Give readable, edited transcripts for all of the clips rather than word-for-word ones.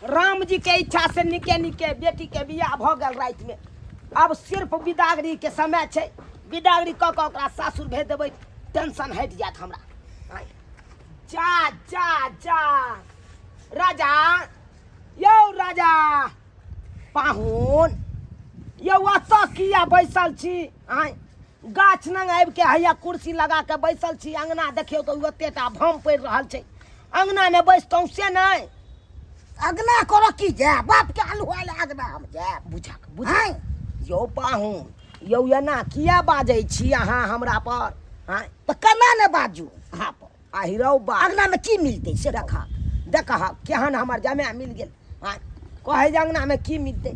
राम जी के इच्छा से निके निके बेटी के बियाह भऽ गेल राति में। अब सिर्फ बिदागरी के समय छै, बिदागरी कऽ कऽ ओकरा सासुर भेज देबै, टेंशन हटि जायत हमरा। आँय। जा जा जा राजा, यौ राजा पाहुन, यौ एतऽ किया बैसल छी? आँय, गाछ लग आबि के हैया कुर्सी लगा के बैसल छी। अंगना देखियौ तऽ ओतेटा भम पड़ि रहल छै, अंगना में बैसतहुँ से नहि। अगना करऽ की जायब, बाप के आलू आयल अगना हम जायब। बुझक बुझक यौ पाहुन, यौ एना किया बाजै छी अहाँ हमरा पर? आँय, तऽ केना ने बाजू अहाँ पर? आहि रौ बा, अगना में की मिलतै से देखा देखा केहन हमर जमाय मिल गेल। आँय, कहै जे अंगना में की मिलतै।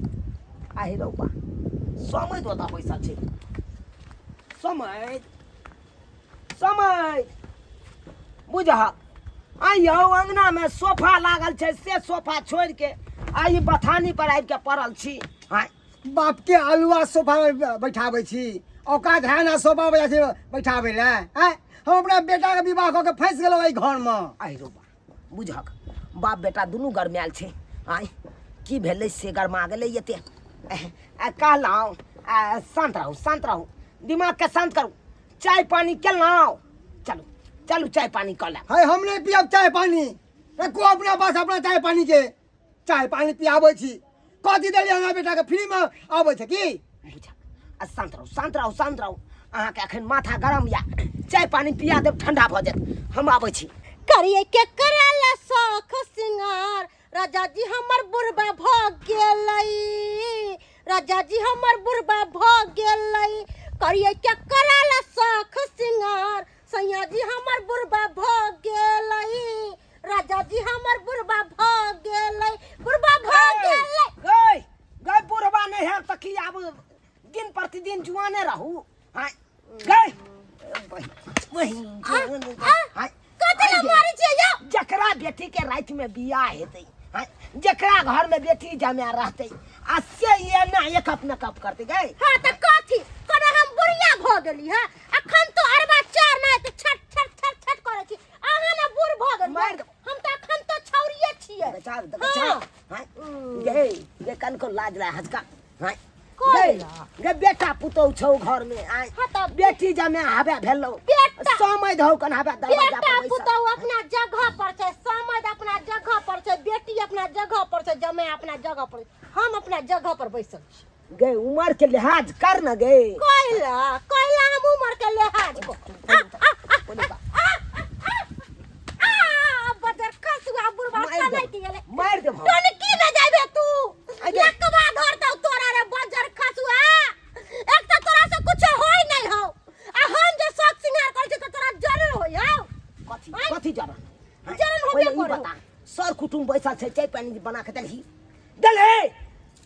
आहि रौ बा, समय ओतऽ बैसल छै। समय समय बुझहक। आइ यौ अंगना में सोफा लागल छै, से सोफा छोड़ि के आइ बथानी पर आबि के पड़ल छी। आँय, बाप के आलुआ सोफा में बैठाबै छी, औकात है ना सोफा पर जाइ छी बैठाबै लए? आँय, हम अपना बेटा के विवाह कऽ के फँसि गेलहुँ एहि घर में। आइ रौ बा, बुझहक बाप बेटा दुनू गरमायल छै। आँय, की भेलै से गरमा गेलै एते? कहलहुँ शान्त रहू, शान्त रहू, दिमागके शान्त करू। चाय पानी केलहुँ? चलू चलू चाय पानी कऽ लेब। है, हम नहीं पियब चाय पानी, रखू अपना पास अपना चाय पानी के। चाय पानी पियाबै छी, कथी देलियै हमरा बेटा के? फ्री में आबै छै की? बुझक, आ शान्त रहू, शान्त रहू, शान्त रहू। अहाँके अखन माथा गरम या, चाय पानी पिया देब, ठंडा भऽ जायत। हम आबै छी। करिए के करेला शौख सिंगार, राजा जी हमर बुढ़बा भऽ गेलै, राजा जी हमर बुढ़बा भऽ गेलै। करिए के करेला शौख सिंगार, सैया जी हमर बुढ़बा भऽ गेलै, राजा जी हमर बुढ़बा भऽ गेलै, बुढ़बा भऽ गेलै। गई गई, बुढ़बा नहीं है तऽ की आब दिन प्रतिदिन जुआने रहू? हाँ गई बहिन, हाँ, कथी लए मारै छियै यौ? जकरा बेटी के राति में बियाह हेतै, हाँ, जकरा घर में बेटी जमा रहतै आ से एना एक अपना कप करतै गई। हाँ तऽ कथी कोना हम बुढ़िया भऽ गेली? है अखन तो अरबा चार नहि तऽ छट छट छट छट करै छी, अहाँ ने बूढ़ भऽ गेलियै। मारि देबौ। हम तऽ अखन तो छौड़िए छियै। देखा देखा। हाँ। हाँ, गे गे कनको लाज ला हजका। हाँ कोई गे गे, बेटा पुतौ छौ घर में। आय, हाँ तऽ बेटी जमे हवे भेलौ, बेटा समय धौ कन हवे दरवाजा बेटा पर बैसल। पुतहु अपना जगह पर छै, समझ अपना जगह पर छै, बेटी अपना जगह पर छै, जमाइ अपना जगह पर छै, हम अपना जगह पर बैसल छी। गे उमर के लिहाज कर न गे। कैला कैला हम उमर के लिहाज को आ, आ, आ, आ, आ, आ, बदर खसुआ बुढ़बा मारि सनक देबौ, गेलै। मारि देबौ। टनकी न जाबे तू, आगे। लकवा धरतौ तोरा रे बजर खसुआ। एक तऽ तोरा से कुछ होय नहीं हौ, आ हम जे शौक सिंगार करै छी तऽ तोरा जरूर होय हौ। कथी आँय? कथी जरन? जरन होबे पहिले ई करै। बता, सर कुटुम्ब बैसल छै, चाय पानी बना के देलही? देलही?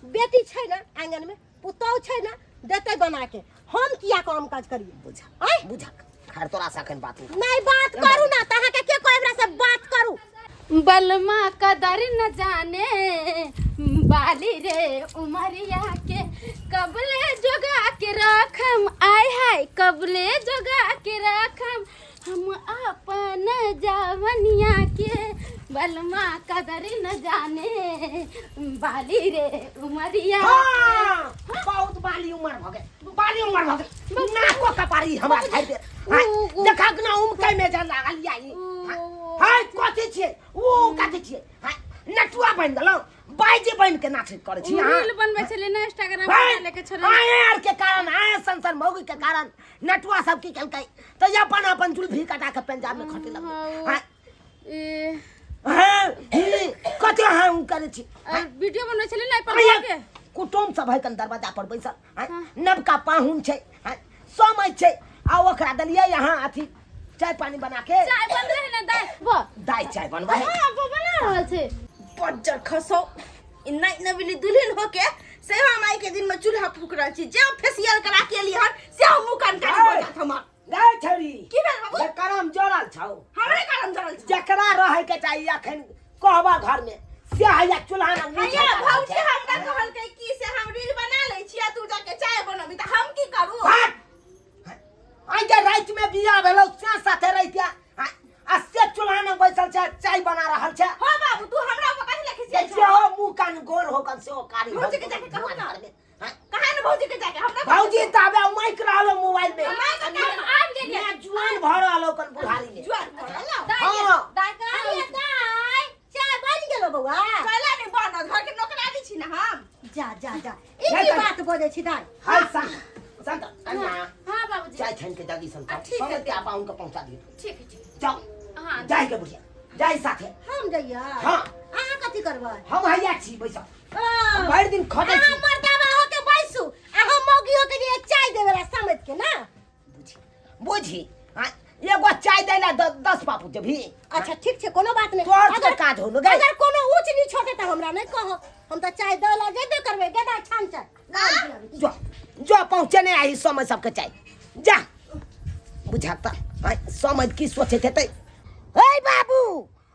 बेटी छै ने आंगन में, पुतहु छै ने, देतै बना के। हम किया काम काज करिए? बुझा आँय? बुझा, खैर तोरा से अखन बात नहीं। नहीं बात करू ना तऽ अहाँके के कहै हमरा से बात करू? बलमा कदर न जाने बाली रे उमरिया के, कबले जोगा के रखम, आय हाय कबले जोगा के रखम हम अपन जवनिया के, बलमा कदर न जाने बाली रे उमरिया के। हाँ, बहुत बाली उमर भ गेल, बाली उमर भ गेल, नाको कपारी हमरा खाइ दे। हाँ, देखा ना उमकै में जा लागल या ई। हाय, कथी छियै ऊ? कथी छियै? हाँ, नटुआ बनि गेलौ, बाइजी बनि के नाच करै छी अहाँ। रील बनबै छलै ना इंस्टाग्राम पर डाले के छलै। आए आर के कारण, आए सन सन मौगी के कारण नटुआ सब की केलकै तऽ अपन अपन जुल्फी कटा के पंजाब में खटे लगलै। हाँ, ए, हाँ, ही, कथी हाँ उ करै छी? और वीडियो बनबै छलै ना पर आया, के कुटुम्ब सब है कन दरवाजा पर बैसल। हाँ, नवका पाहुन छै, हाँ, समय छै आ ओकरा देलियै यहाँ अथी चाय पानी बना के। चाय बन रहे ना दाई वो दाई चाय बनबै है। हां, वो बना रहल छै। बज्जर खसौ, ई नई नवेली दुल्हन होके सेवा माई के दिन में चूल्हा फूक रहल छी। जे फेसियल करा के एली हन से हम मुंह कान काट भऽ जात हमर। गै छौरी, की भेल बाबू? जे करम जड़ल छौ। हमरे करम जड़ल छौ। जकरा रहै के चाही अखन कहबा घर में से हैया चूल्हा में मुँह हैया झलका रहल भौजी छै। हमरा कहलकै कि से हम रील बना लै छी आ तू जाके चाय बनबी, तऽ हम की करू? हट! आइ जे राति में बियाह भेलौ से साथे रहितिया आ से चूल्हा में बैसल छै, चाय बना रहल छै। हो बाबू, तू हमरा पर कथी लए खिसियाइ जे छौ? हो मुंह कान गोर हो कन से ओ कारी भौजी के जाके कहू ना। हाँ? कहा ने भौजी के जाके हमरा भौजी ताबे माइक रहलो मोबाइल में माइक आबि गेलियै। मैं जुआन भर रहलो कन बुढ़ारी में जुआन भरल दाइ हाँ। दाइ कहाँ अरे दाइ चाय बनि गेलो बौआ कैला नहीं बनत घर के नौकरानी छी ना हम जा जा जा ई नहीं की कर- बात बजै छी दाइ हाय संत संत कन्या हाँ बाबूजी चाय छान के जल्दी संत ठीक है। समझ के आप उनका पहुंचा दियो ठीक है ठीक जाओ हाँ जाए के बुढ़िया जाए साथे हम जइयै हाँ। अहाँ कथी करबै हम हैया छी बैसा ओ, भरि दिन खटै अहाँ छी मर्दाबा हो के बैसू आ हम मौगी हो के लिए चाय देवे ला समझ के ना बुझी बुझी हाँ, एगो चाय दै ला दस बापू देबही अच्छा ठीक छै कोनो बात नहीं तोहर सबके काज होलो गै। अगर कोनो ऊंच नीच होते त हमरा नहीं कहो हम त चाय दे ला जेबे करबै गेदा छान चाय जो जो पहुँचे नहीं आई समय सबके चाय जा बुझाता हाँ, समझ की सोचे थे ते हे बाबू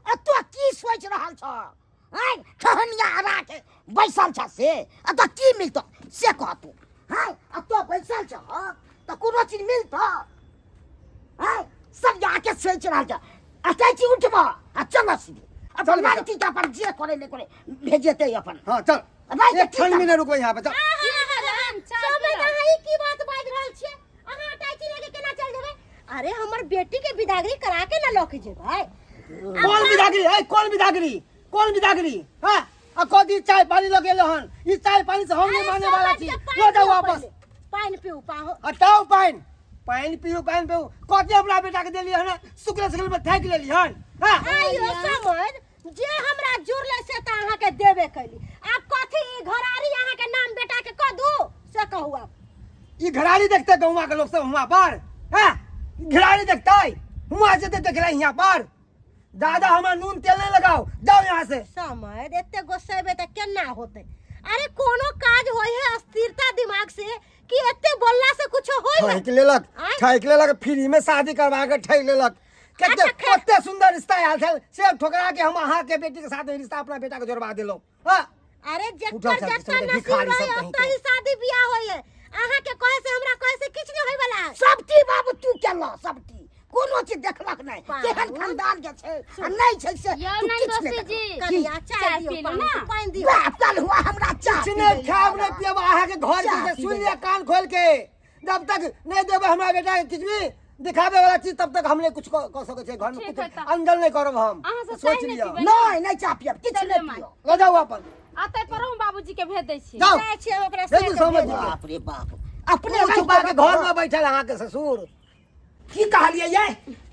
अतो की सोच रहल छ आय ठहनिया हरा के बैसल छ से अतो की मिलतो से कह तू हाय अतो बैसल छ त कोनो चीज मिलतो आय सब जाके सोच रहल छ अतै छी उठब आ चल सीधे चल अपन बेटा। लड़की के अपन जे करे नहीं करे भेजेते अपन हाँ चल राइट, एक क्षण ठीक भी नहीं रुकबै यहाँ पे चल समय अहाँ ई की बात बाजि रहल छियै अहाँ अटैची लेके केना चल जेबै अरे हमर बेटी के बिदागरी करा के ना लऽ के जेबै कौन बिदागरी ए कौन बिदागरी कौन बिदागरी हाँ आ कथी चाय पानी लगे हन ई चाय पानी से हम नहीं अरे माने वाला समझ छी के पानि लो जाओ पिउ वापस पहिले। पानि पिउ पाहो हटाओ पानि पानि पिउ पानि पिउ कथी हमरा बेटा के देलियै हन शुक्र शुक्र में थाकि लेली हन हाँ आइयो समझ जे हमरा जुड़ले से तऽ अहाँके देबे कैली आब कथी ई घरारी अहाँके नाम बेटा के कऽ दू से कहू आब ई घरारी देखते गौवा के लोग सब हुआ पर हाँ घरारी देखते हुआ से देख रहे यहाँ पर दादा हमारा नून तेल नहीं लगाओ जाओ यहाँ से समय एते गोस्सेबे तऽ केना होतै अरे कोनो काज होय है अस्थिरता दिमाग से कि एते बोलला से कुछो होय है ठैक लेलक आँय? ठैक लेलक फ्री में शादी करवा के ठैक लेलक कते अच्छा, खैर। कते सुंदर रिश्ता आयल छल से ठोकरा के हम अहाँ के बेटी के साथ रिश्ता अपना बेटा के जोड़वा देलहुँ हाँ अरे उठल जेकर चल, जत्ता चल, नसीब भिखारी है सब कहीं ओतऽ के। ही शादी बियाह होय है अहाँ के कहे से हमरा कहे से किछु नहीं होय वाला है सब चीज बाबू तू केलह सब चीज कोनो चीज देखलक नहि बाबू। केहन खानदान के छै आ नहि छै से यौ तू किछु नन्दोसी नहि जी कनिया चाय चाय दियौ पी लू पानि ना पानि दियौ बाप कल हुआ हमरा चाह किछु नहि खायब नहि पियब अहाँके घर चाह के सुनि पीबै लिअ कान खोल के जब तक नहीं देबै हमरा बेटा के किछु भी दिखाबे वाला चीज तब तक हम नहीं कुछ कऽ सकै छियै घर में ठीक कुछ है तऽ। अंदर नहीं करब हम अहाँ सब सोच चाय नहि लिअ पीबै? नहि नहि चाह पियब किछु चलू नहि माय। पियब लऽ जाउ अपन आ ताहि पर हम बाबूजी के भेज दै छी जाउ जाइ छियै ओकरा भेजू से समझ भेजू। बाप रे बाप अपने अपने छुपा के घर में बैठल अहाँके ससुर की कहलियै ये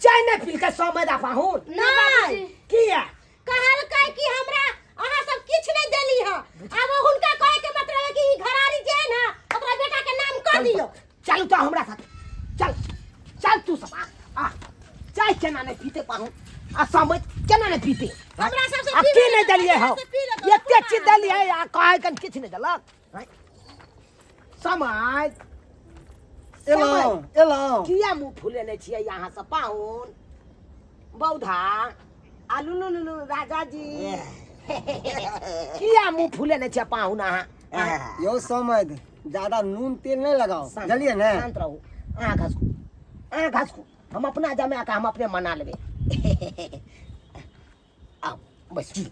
चाय नहि पीलकै समय दा पाहुन नहि किया कहलकै कि हमरा अहाँ सब किछु नहि देली हँ आब हुनका कहे के मतलब है कि ई घरारी जे है ना ओकरा बेटा के नाम कह दियौ चलू तो हमरा साथ चल चल तू सब आ आ चाय केना नहि पीते पाहुन आ समझ केना नहि पीते हमरा सबसे आ पी की लेतौ, नहि देलियै हमरा हौ सबसे पी लेतौ, एते चीज पूरा। देलियै आ कहै कन किछु नहि देलक हैं? समाज एलहुँ एलहुँ किया मुँह फुलेने छियै अहाँ सब पाहुन बौधा आ लुलु लुलु राजा जी किया मुँह फुलेने छियै पाहुन अहाँ यौ समझ ज्यादा नून तेल नहीं लगाओ शांत- बुझलियै ने शांत रहू अहाँ घसकू अहाँ घसकू हम अपना जमा के हम अपने मना लेबै आउ बैसू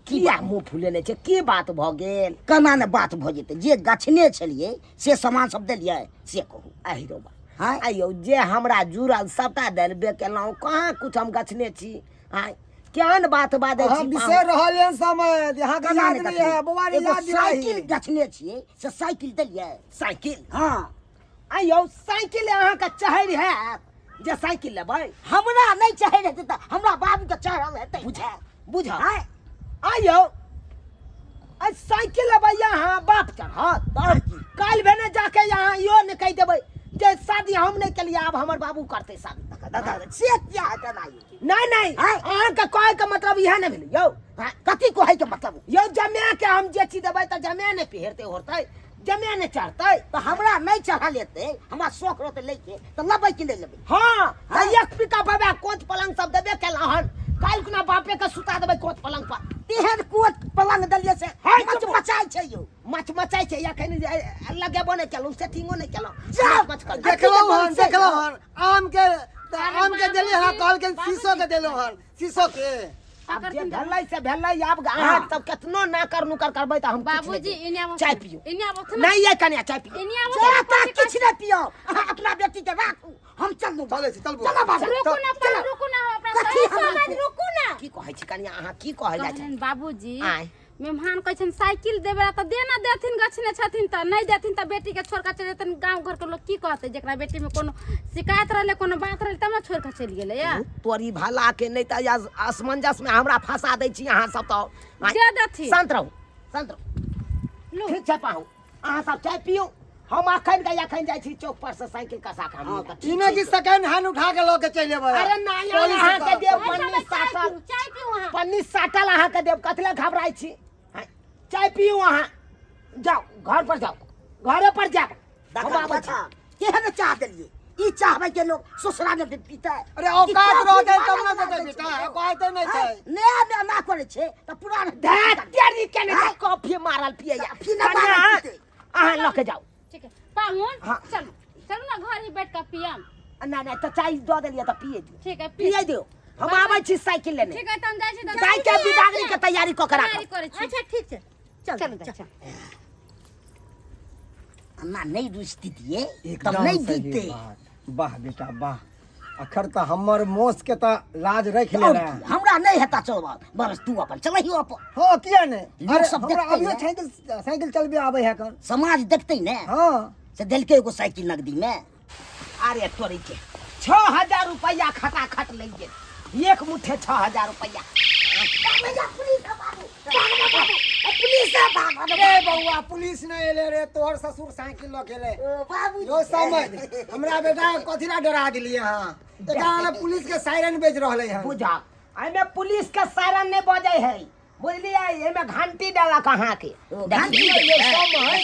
किया मुँह फुलेने छै की बात भऽ गेल केना ने बात भऽ जेतै जे गछने छलियै से सामान सब देलियै से कहू आहि रौ बा हाँ? आइयौ जे हमरा जुड़ल सबटा देलबे केलहुँ कहाँ कुछ हम गछने छी आँय केहन बात बाजै अहाँ छी बिसरि रहल हन समय अहाँके केना याद ने नहीं है बौआ रे एगो याद दिलाही साइकिल गछने छियै से साइकिल देलियै साइकिल हँ आइयौ साइकिल अहाँके चहरि हैत जे साइकिल लेबै हमरा नहि चाहे रहतै तऽ हमरा बाबूके चढ़ल हेतै बुझ बुझ आँय? आइयौ आ साइकिल लेबै अहाँ बाप चढ़त आओर की काल्हि भेने जाके अहाँ इहो नहि कहि देबै जे शादी हम नहि केलियै आब हमर बाबू करतै शादी दादा से किया हेतै नहि नहि नहि आँय? अहाँके कहैके मतलब इएह नहि भेलै यौ हाँ, कथी कहैके मतलब यौ जमाके हम जे चीज देबै तऽ जमा नहि पहिरतै ओढ़तै जमे नहि चढ़तै तऽ हमरा नहि चढ़ल हेतै हमरा शौक रहतै लैके तऽ लेबै कि नहि लेबै हाँ तऽ एक पीका बाबा कोच पलंग सब देबे केला हन काल्हि खुना बापे के सुता देबै कोच पलंग पर तेहन कोच पलंग देलियै से है मच चुप। मचाइ छै यौ मच मचाइ छै एखन लगेबो नहि केलहुँ सेटिंगो नहि केलहुँ जाउ। मच कर देखलहुँ हन देखलहुँ हन आम के अरे आम के देलियै हन बाबूजी, कहलखिन शीशो के देलहुँ हन शीशो के आब जे पकड़थिन तऽ- भेलै से भेलै। आब अहाँ सब केतनो ना कर नुकर करबै तऽ हम किछु नहि बाबूजी देब। इने आबो। चाय पियू। इने आबो ना। नहीं ये कन्या, चाय पियू। इने आबो। चाह ताह किछु नहि पियब अहाँ, अपना बेटी के राखू, हम चलू। चलै छी, चल बौआ। चलो बाबू। रुकू ना, पहिले रुकू ना, हम अपना कथी सही हमरा समझ रुकू ना। की कहै छी कन्या, अहाँ की कहै जाइ छी? कहलनि बाबूजी, आँय। मेहमान कहै छनि साइकिल देबै तऽ दे ना देथिन, गछने छथिन तऽ नहि देथिन तऽ बेटी के छोड़ कऽ चलि जेतनि। गाँव घर के लोग की कहतै? जेकरा बेटी में कोनो शिकायत रहलै, कोनो बात रहलै, तब ने छोड़ कऽ चलि गेलै या। तोरी भला के, नहि तऽ असमंजस में हमरा फंसा दै छी अहाँ सब तऽ। आँय, दे देथिन। शांत रहू, शांत रहू। ठीक छै पाहु, अहाँ सब चाय पियू, हम अखन के अखन जाइ छी चौक पर से साइकिल कसा के हम। ई नहि कि सेकेंड हैंड उठा के लऽ के चलि एबै। अरे नहि, पॉलिसी अहाँके करब। देब भाई पन्नी साहब, चाय साटल। पीऊ, चाय पीऊ अहाँ। पन्नी साटल अहाँके देब, कथी लए घबराइ छी? आँय, चाय पियू अहाँ, जाउ घर पर, जाउ घरे पर जाउ, हम आबै छी। केहन चाह देलियै ई? चाहबै के लोग ससुरा में पीतै? अरे औकात रहतै तब ने देतै बेटा, औकाते नहि छै। नया नया ना करै छै तऽ पुरान धैत तेरी के नहि कॉफी मारल पियैया। कॉफी नहि कन्या, मारल पीतै। अहाँ लऽ के जाउ। ठीक है पाहुन। हाँ। चलू चलू ना, घर ही बैठ कऽ पियम। नहि नहि, तऽ चाय दऽ देलियै तऽ पिए दियौ। ठीक है, पिए दियौ, हम आबै छी साइकिल लेने। ठीक है, तऽ हम जाइ छी तऽ। दाइ के बिदागरी के तैयारी कऽ के तैयारी राखब। करै छी। अच्छा ठीक छै, चल। चलू दाइ, चल। अन्ना नहि रुचती दिए तब एकदम नहि सही दीते। बात। वाह बेटा वाह, अखर तऽ हमर मोस के तऽ लाज रखि और लेने। की, हमरा नहि हेता चलबा, बस तू अपन चलहियो अपन। हँ, किया नहि? लोक अरे सब हमरा देखतै अभियो ने। साइकिल साइकिल चलबे आबै है कन। समाज देखतै ने। हँ। से देलकै एगो साइकिल नगदी में। अरे तोरी के, 6000 रुपैआ खटाखट लागि गेल, एक मुठ्ठे 6000 रुपैआ। रे बौआ, पुलिस नहि एले रे, तोहर ससुर साइकिल लऽ के एले। यो समझ, हमरा बेटा के कथी ला डरा देलियै अहाँ? एकरा लए पुलिस के सायरन बेज रहलै हन। बुझा, एहिमे पुलिस के सायरन नहि बजै है, बुझलियै? एहिमे घंटी देलक अहाँके। घंटी? यो समझ,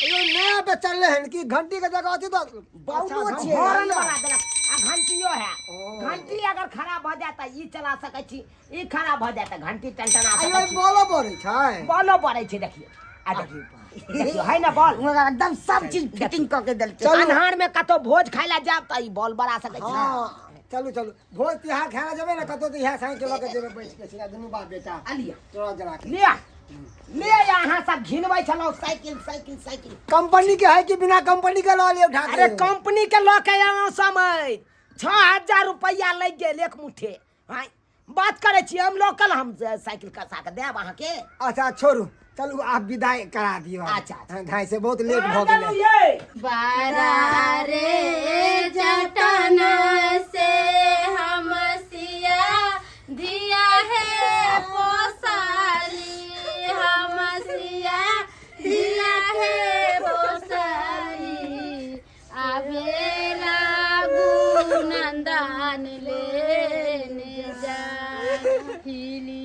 यो नया पे चलले हन कि घंटी के जगह अथी तो बौलो अच्छा, छै। हॉर्न वाला देलक आ घंटियो है। घंटी अगर खराब भऽ जाय तऽ ई चला सकै छी, ई खराब भऽ जाय तऽ घंटी टनटना आयो सकै छी। बॉलो बरै छै? बॉलो बरै छै, देखियौ, आ देखियौ, देखियौ है ने बॉल। एकदम सब चीज फिटिंग कऽ के देलकै। चलू। अन्हार में कतौ भोज खाय लए जायब तऽ ई बॉल बरा सकै छी। हँ, चलू चलू, भोज तिहार खाय लए जेबै ने कतौ तऽ इएह साइकिल लऽ के जेबै बैठ के सीधा दुनू बाप बेटा। आ लिअ। तोरा जरा के लिअ लिअ, अहाँ सब घिनबै छलहुँ साइकिल साइकिल साइकिल। कंपनी के है कि बिना कंपनी के लऽ लिअ उठा के? अरे कंपनी के लऽ के एलहुँ समय, 6000 रुपैआ लागि गेल एक मुठ्ठे। आँय, बात करै छी हम लोकल, हम जे साइकिल कसा के देब अहाँके। अच्छा छोड़ू, चलू आब विदाई करा दियौ। अच्छा, अच्छा। हाँ, ढाई से बहुत लेट भऽ गेलै। ये बारा रे जतन से हम सिया धिया है पोसाली, हम सिया धिया है पोसाली, आवे लागू नंदन लेने जा, हिली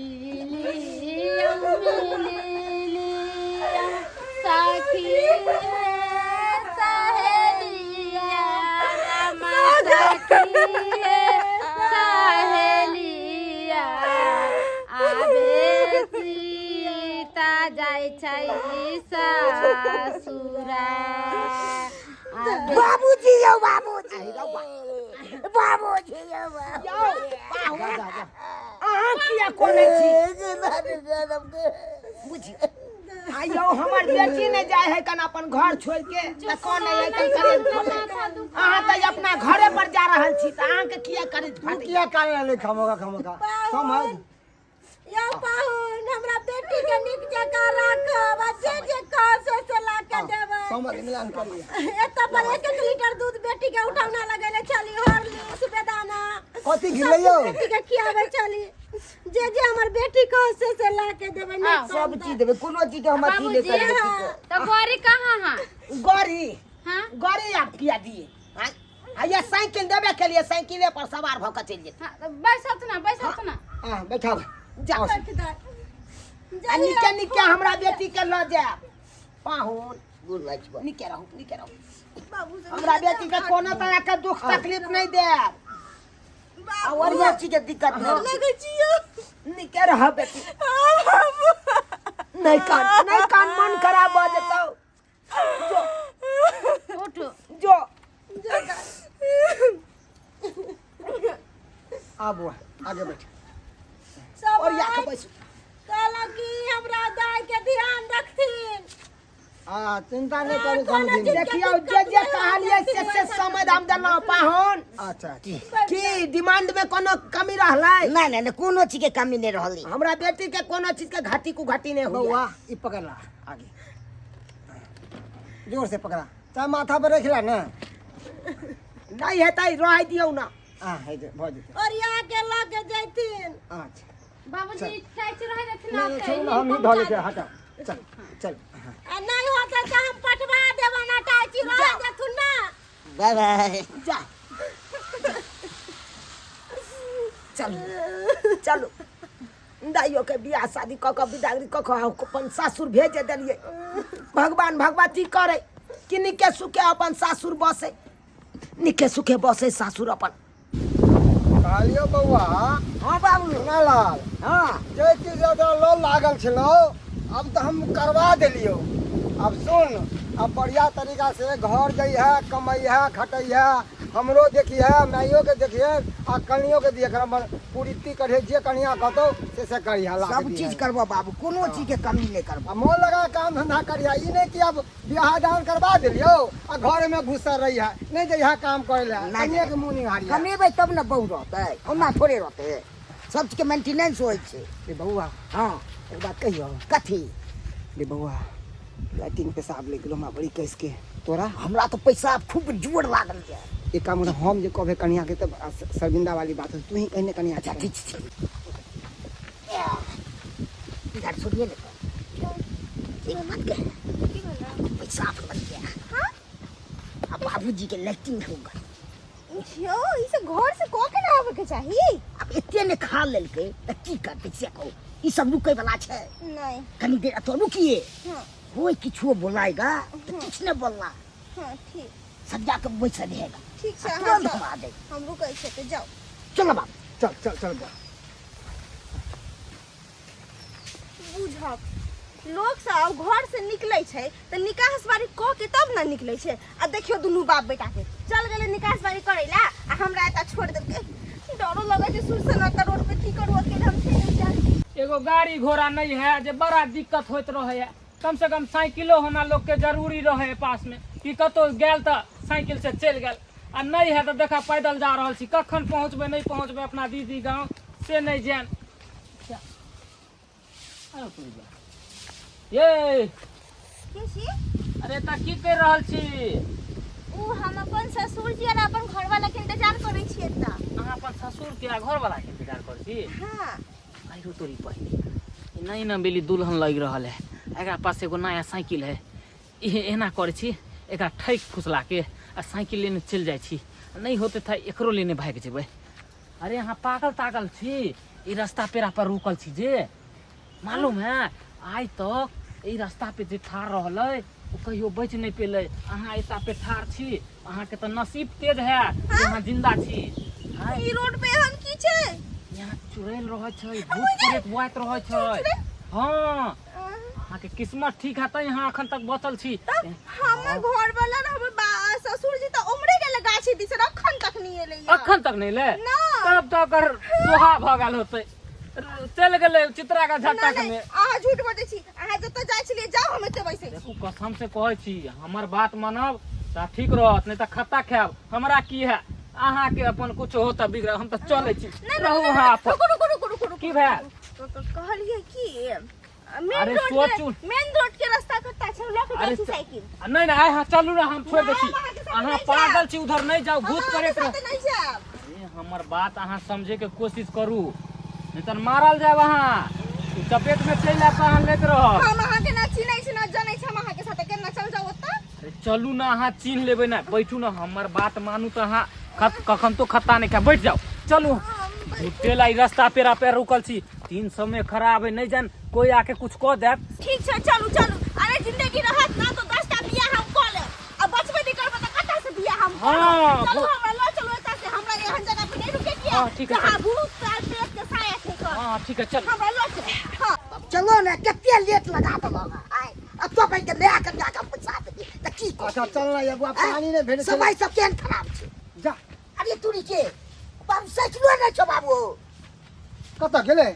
मिली सखी है सहेलिया, रामा सखी है सहेलिया, आबे सीता जाइ छै ससुरा। बाबूजी यौ, बाबूजी, बाबूजी यौ। यौ पाहुन, अहाँ किया कोनै छी? बुझियौ, आ यौ हमर बेटी नहि जाइ है कन अपन घर छोड़ि के तऽ कोन है कन करे। अहाँ तऽ अपना घरे पर जा रहल छी तऽ अहाँके किया करे तू फाटै? किया काने रहलै खमोगा खमोगा समझ? यौ पाहुन, हमरा बेटी के नीक जकाँ राखब आ जे जे कहब से से ला के देबै। समझ मिलान करिए। एतऽ पर एक एक लीटर दूध बेटी के उठौना लगेले छली, हॉर्लिक्स, बेदाना कथी सब घिरलै यौ? बेटी के खियाबै छली। जे जे हमर बेटी कह से से ला के देबै, नहि सब चीज देबै, कोनो चीज के हम अथी नहि बाबूजी करबै की। तऽ गौरी कहाँ है? गौरी? हाँ। गौरी आब किया दिए? आँय? आ ये साइकिल देबे के लिए, साइकिले पर सवार भऽ के चलि जेतै। हाँ, तऽ बैसत ना, बैसत ना। आ बैठाब। जा आ निके निके हमरा बेटी के लऽ जायब पाहुन। गोर लागि छी बाबू। निके रहू, निके रहू, हमरा बेटी के कोनो तरह के दुख तकलीफ नहीं देब। और कोनो चीज के दिक्कत नहीं। लगै छियौ। निके रह बेटी, नहीं कान, नहीं कान, मन खराब भऽ जेतौ। जो। उठू। जो। आ बुआ, आगे बैठ। सब ओरिया के बैसू। कहलहुँ कि हमरा दाय के ध्यान रखथिन। हाँ, चिंता नहीं करू कोनो समझी। चीज के देखियौ जे जे कहलियै से से समय हम देलहुँ पाहुन। अच्छा की डिमांड में कोनो कमी रहलै? नहीं नहीं नहीं, कोनो चीज के कमी नहीं रहलै। हमरा बेटी के कोनो चीज के घाटी कुघाटी नहीं हुई। बउआ ई पकड़ला आगे जोर से पकड़ा, चाहे माथा पर रखला ना। नहीं हेतै रह दियौ ना। हाँ है जे भ जेतै। और यहाँ के लग जैथिन। अच्छा बाबूजी चाची रह देथिन नहीं, आप नहीं, के, छोड़ू ना, हम ही ही धऽ लै पहुँचा छियै, हटाओ चल चल। आ नहीं होतै तऽ हम पटवा देबनि, अटाची रह देथुन ना। बाय बाय। जा चलू चलू, दाइयो के बियाह शादी कऽ कऽ बिदागरी कऽ कऽ अपन सासुर भेज देलियै। भगवान भगवती करे कि निके सुखे अपन सासुर बसे, निके सुखे बसे सासुर अपन। कहलियो बौआ। हाँ बाबू। लाल। हाँ। जे चीज लऽ लागल छलौ अब तऽ हम करवा देलियो। अब सुन, अब बढ़िया तरीका से घर जइहे, कमैहे, खटैहे, हमरो देखिहे, माइयो के देखिहे आ कनियो के दिहे। हमर पूर्ति करिहे, जे कनिया कहतौ से से करिहे, ला के सब दिहे। चीज करबो बाबू, कोनो चीज के कमी नहीं करबो। आ मोन लगा काम धंधा करिहे, ई नहीं कि अब बियाह दान करवा देलियो आ घर में घुसल रही है, नहीं जइहे काम करे ला, नहीं, कनिया के मुँह निहारिहे। कमेबै तब ने बहू रहतै, ओना थोड़े रहतै। सब चीज के मेंटेनेंस होइ छै। रे बौआ। हाँ। एक बात कहियो। कथी? रे बौआ, लाइटिंग पेशाब लागि गेलो हमरा बड़ी कस के। तोरा? हमरा तो पैसा खूब जोर लागल ये। एक काम कर, हम जे कहबे कनिया के तब शर्मिंदा वाली बात है, तू ही कहने कनिया के। अच्छा ठीक छै। इधर सुनिए ना, एक बात कह, पैसा लग गया। हाँ? अब बाबूजी के लैट्रिन होगा। यो, ई सब घर से कऽ के ना आबे के चाही। अब एते ने खा लेलकै तऽ की करतै से कहू? ई सब रुकै वाला छै? नहीं। कनी देर एतऽ रुकिए। हाँ। कोई किछो बोलाएगा तऽ किछु नहि बोलना। हाँ, ठीक। सज्जा के बैसल रहेगा। ठीक छै, आ अहाँ तुरंत जाउ। हम आ जाएब। हम रुकै छियै तऽ जाउ। चलो बाबू। चल चल चल बा। बुझब लोक सब घर से निकले छै तऽ निकास बारी कऽ के तब ने निकले छै। आ देखियो दुनू बाप बेटा के चल गेलै निकास बारी करै ला आ हमरा एतऽ छोड़ देलकै। डरो लगै छै सुरसना के रोड पे, की करू अकेले हम से नहीं जानी। एगो गाड़ी घोड़ा नहीं है जे बड़ा दिक्कत होइत रहे है। कम से कम साइकिलो होना लोग के जरूरी रहे है पास में, कि कतौ गेल तऽ साइकिल से चलि गेल, आ नहीं है तऽ देखा पैदल जा रहल छी, कखन पहुँचबै नहीं पहुँचबै अपना दीदी गाँव से नहीं जान। ये के छी? अरे तऽ की करि रहल छी? उ हम अपन ससुर जी और अपन घरवाला के इंतजार करै छियै एतऽ। अहाँ अपन ससुर के आ घरवाला के इंतजार करै छी? हाँ। आइरो तोरी पहिने ई नई नवेली दुल्हन लागि रहल है, एकरा पास एगो नया साइकिल है। इहे एना करै छी, एकरा ठकि फुसला के आ साइकिल लेने चलि जाइ छी, नहीं होते तऽ एकरो लेने भागि जेबै। अरे अहाँ पागल तागल छी, ई रास्ता पेरा पर रुकल छी जे मालूम है आइ तक ई रास्ता पे जे ठाढ़ रहलै ओ कहियो बचि नहि पेलै। अहाँ एता पे ठाढ़ छी, अहाँके तऽ नसीब तेज है जे अहाँ जिंदा छी। हाँ? ई रोड पे एहन की छै? यहाँ चुड़ैल रहै छै, भूत प्रेत बुआइत रहै छै। हाँ, अहाँके किस्मत ठीक है तैं अहाँ अखन तक बचल छी। हमर घर वाला और हमर ससुर जी तऽ उमरे गेलै गाछी दिस, अखन तक नहीं एलै। अखन तक नहीं ले? ना। तब तऽ ओकर सोहा भऽ गेल होतै, चलि गेलै चित्रा के झटक में। अहाँ झूठ बजै छी, अहाँ जतऽ जाइ छलियै जाउ, हम एतऽ बैसै छी। देखू कसम से कहै छी, हमर बात मानब तऽ ठीक रहत, नहीं तऽ खत्ता खायब। हमरा की है, अहाँके अपन कुछ हो तऽ बिगड़, हम तऽ चलै छी। रहू अहाँ अपन। रुकू रुकू रुकू रुकू रुकू। की भेल? कहलियै की मेन अरे रोड सोचू। के, मेन रोड के रास्ता कत्ता छै, लऽ के अरे जाइ छी च- साइकिल। आ, नहीं नहीं, आइ अहाँ चलू ना, हम छोड़ि दै छी। हम अहाँके साथे अहाँ नहि जायब। पागल छी, उधर नहीं जाउ, हम भूत अहाँके प्रेत रह- साथे नहीं जायब। अरे हमर बात अहाँ समझे के कोशिश करू, नहीं तऽ मारल जायब अहाँ। ई चपेट में चलि आयब तऽ अहाँ लैत रहब। हम अहाँके ना चिन्है छी ना जनै छी, हम अहाँके साथे केना चल जाउ ओतऽ? अरे चलू ना, अहाँ चिन्ह लेबै ना, बैठू ना, हमर बात मानू तऽ अहाँ कखन तो खत्ता नहीं खायब, बैठ जाउ चलू। झूठे ला ई रास्ता पेरा पे रुकल छी, तीन समय खराब है, नहीं जान कोई आके कुछ कह देत। ठीक छै चलू चलू। अरे जिंदगी रहत ना तो 10 टा बियाह हम कऽ लेब, आ बचबे नहीं करबै तऽ कतऽ से बियाह हम करब? हाँ, चलू हमरा लऽ चलू एतऽ से, हमरा एहन जगह पे नहीं रुके के हाँ, ठीक है, जहाँ चल। भूत प्रेत के साया छै कर। हाँ ठीक है चल। हमरा लऽ चलू। हाँ। चलो ना, कते लेट लगा देलक आइ, एतऽ बैठ के लए कऽ जाकऽ पैसा देबै तऽ की करबै? अच्छा चल ना, एगो पानी नहि भेटै छै। समय सब केहन खराब छै। जा। अरे तुरी के बाबू साइकिलो नहि छौ बाबू। कतऽ गेलै?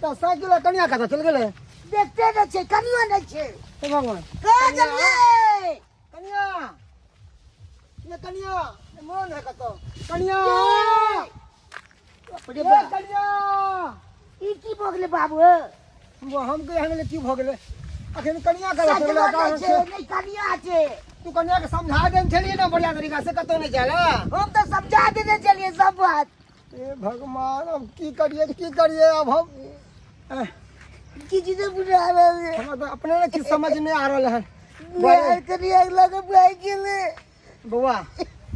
तऽ साइकिल आ कनिया कतऽ चलि गेलै? देखते नहि छै, कनियो नहि छै। हे भगवान! कहाँ गेलियै? कनिया, ये कनिया, ये मोन है कतौ? कनिया! बाप रे ये बाप। कनिया! ई की भऽ गेलै बाबू? वो हम के यहाँ की भऽ गेलै? अखन कनिया कतऽ चलि साइकिलो गेलै? नहि छै, नहि कनिया छै। तू कनिया के समझा देने छलियै ने बढ़िया तरीका से, कतौ नहि जाय ला? हम तऽ समझा देने छलियै सब बात। हे भगवान, अब की करिए, की करिए अब हम? किछु नहि बुझा रहल छै। हमरा तऽ अपने ने किछु समझ नहि आ रहल है। मार कनिया लऽ कऽ भागि गेलै। बौआ,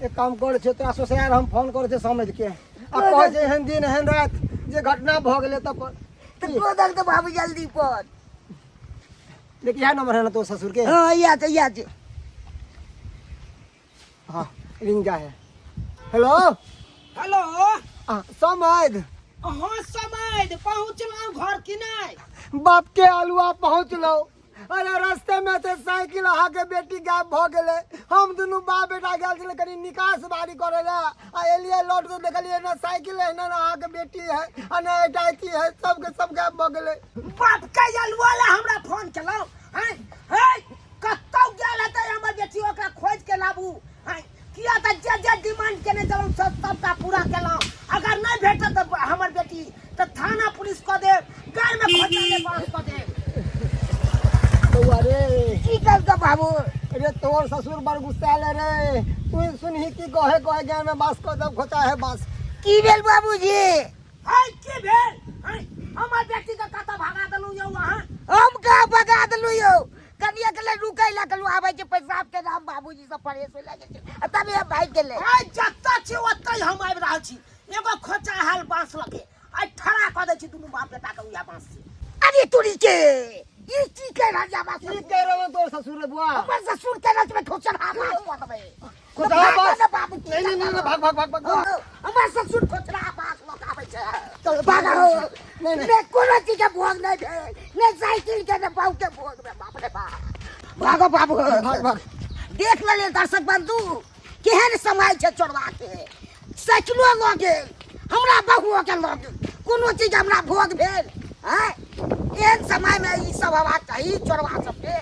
एक काम करै छियै, तोरा ससुराल हम फोन करै छियै समझ के, आ कहै छै एहन दिन एहन राति जे घटना भऽ गेलै तब पर। तऽ को दक तऽ बाबू जल्दी फोन। लेकिन इएह नंबर है ना तोर ससुर के? हाँ, इएह छै, इएह छै। हाँ, रिंग जा है। हेलो। हेलो। आ, समझ। हाँ समझ, पहुँचलहुँ घर कि नहि? बाप के आलुआ, पहुँचलहुँ। अरे रास्ते में से साइकिल अहाँ के बेटी गायब भऽ गेलै। हम दुनू बाप बेटा गेल छलै कनि निकास बारी करै लए, आ एलियै लौट के देखलियै ने साइकिल है, ने अहाँ के बेटी है, आ ने एटाइची है। सबके सब गायब भऽ गेलै। बाप के आलुआ ला हमरा फोन केलहुँ हैं? हैं, कतौ गेल हेतै हमर बेटी, ओकरा खोजि के लाबू। हैं, किया तऽ जे जे डिमांड केने छलहुँ सब सबटा पूरा केलहुँ। अगर नहि भेटत तऽ हमर बेटी, तऽ थाना पुलिस कऽ देब, गाड़ में खोजा दे, बांस कऽ देब। बौआ रे। की कहलकै बाबू? अरे तोर ससुर बड़ गुस्सायल रे। तू सुनही की कहे, कहे गाय में बांस कऽ देब, खोचा है बांस। की भेल बाबूजी? है, की भेल? है, हमर बेटी के कतऽ भगा देलहुँ यौ अहाँ? हम कहाँ भगा देलहुँ यौ? कनिया के लेल रुकै ला कहलहुँ, आबै छै पेशाब के नाम, बाबूजी सब परेश होय लागै छै आ तबे हम भागि गेलै। है, जतऽ छी ओतहि हम आबि रहल छी। एगो खोचा हाल बांस लके आइ ठड़ा कऽ दै छी दुनू बाप बेटा के उएह बांस से। अरे तोरी के, ई की कह रहल जा बात? की कह रहल तोर ससुर रे बुआ? हमर ससुर के रच में खोचर हा बांस कऽ देबै। खोचहा बांस? ना बाबू। नहीं नहीं नहीं, भाग भाग भाग भाग। हमर ससुर खोचरा बांस लऽ कऽ आबै छै। चल, भाग हो। नहीं नहीं। ने कोनो चीज के भोग नहीं भेल, ने साइकिल के, ने बाबू के भोग में। बाप रे बाप, भागो बाबू। भाग भाग। देख लेलियै दर्शक बंधु, केहन समय छै चोरबा के। साइकिलो लऽ गेल, हमरा बहुओ के लऽ गेल, कोनो चीज हमरा भोग भेल? आँय, एहन समयमे ई सब हेबाक चाही चोरबा सबके।